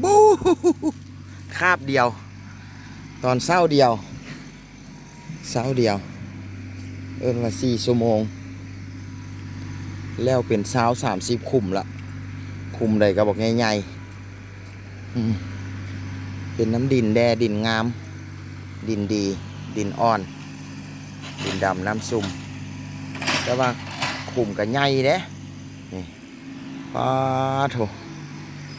ບູ ຄາບດຽວ ຕອນເຊົ້າດຽວ ເຊົ້າດຽວ ເອີ້ນວ່າສີ່ຊົ່ວໂມງ ແລ້ວເປັນຊາວສາມສິບຂຸມລະ ຂຸມໃດກໍບັກໃຫຍ່ໆ ອືມ ເປັນນ້ຳດິນແດ່ ດິນງາມ ດິນດີ ດິນອ່ອນ ດິນດຳນ້ຳຊຸ່ມ ແຕ່ວ່າຂຸມກໍໃຫຍ່ເດ້ ນີ້ ປາໂທ້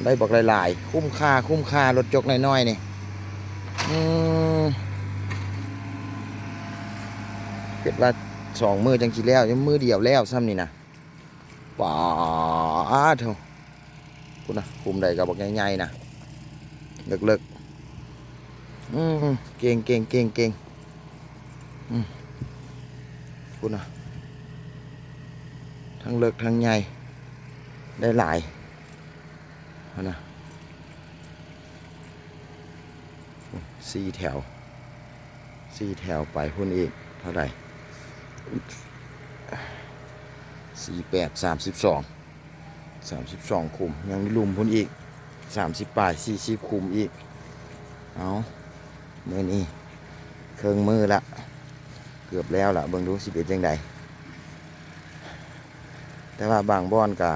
ໄດ້ບັກຫຼາຍໆ ຄຸ້ມຄ່າ ຄຸ້ມຄ່າ ລົດຈົກນ້ອຍໆ ນີ້ ອືມ ຄິດວ່າສອງມື້ຈັ່ງຊິແລ້ວ ຍັງມື້ດຽວແລ້ວຊ້ຳນີ້ນະ ປາໂທ້ ພຸ້ນນະ ຂຸມໃດກໍບັກໃຫຍ່ໆ ນະ ເລິກໆ ອືມ ເກັ່ງໆ ເກັ່ງໆ ອືມ ພຸ້ນນະ ທັງເລິກທັງໃຫຍ່ ໄດ້ຫຼາຍ ຫັ້ນນະ ສີ່ແຖວ ສີ່ແຖວໄປພຸ້ນອີກ ເທົ່າໃດ ສີ່ແປດ ສາມສິບສອງ ສາມສິບສອງຂຸມ ຍັງມີລຸ່ມພຸ້ນອີກ ສາມສິບປາຍ ສີ່ສິບຂຸມອີກ ເອົາ ມື້ນີ້ເຄິ່ງມື້ລະ ເກືອບແລ້ວລະ ເບິ່ງດູຊິເປັນຈັ່ງໃດ ແຕ່ວ່າບາງບ່ອນກະ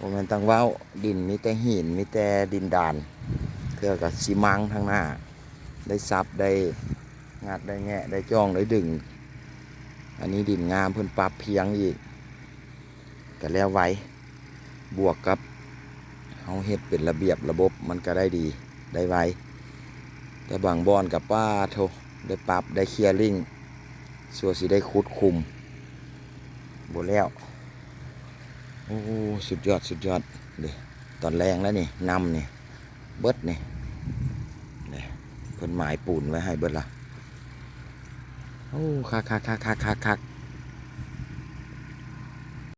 ບໍ່ແມ່ນຕ້ອງເວົ້າ ດິນມີແຕ່ຫີນ ມີແຕ່ດິນດານ ເທື່ອກໍຊິມັງທາງໜ້າ ໄດ້ສັບ ໄດ້ງັດ ໄດ້ແງະ ໄດ້ຈ່ອງ ໄດ້ດຶງ ອັນນີ້ດິນງາມ ເພິ່ນປັບພຽງອີກ ກໍແລ້ວໄວ ບວກກັບເຮົາເຮັດເປັນລະບຽບລະບົບ ມັນກໍໄດ້ດີ ໄດ້ໄວ ແຕ່ບາງບ່ອນກໍ ປາໂທ້ ໄດ້ປັບ ໄດ້ເຄຍລິ້ງ ຊົ່ວຊິໄດ້ຂຸດຂຸມ ບໍ່ແລ້ວ ໂອ້ ສຸດຍອດ ສຸດຍອດເດ້ ຕອນແລງແລ້ວນີ້ ນ້ຳນີ້ ເບິດນີ້ ເດ້ ເພິ່ນໝາຍປູນໄວ້ໃຫ້ເບິດລະ ໂອ້ ຄັກໆ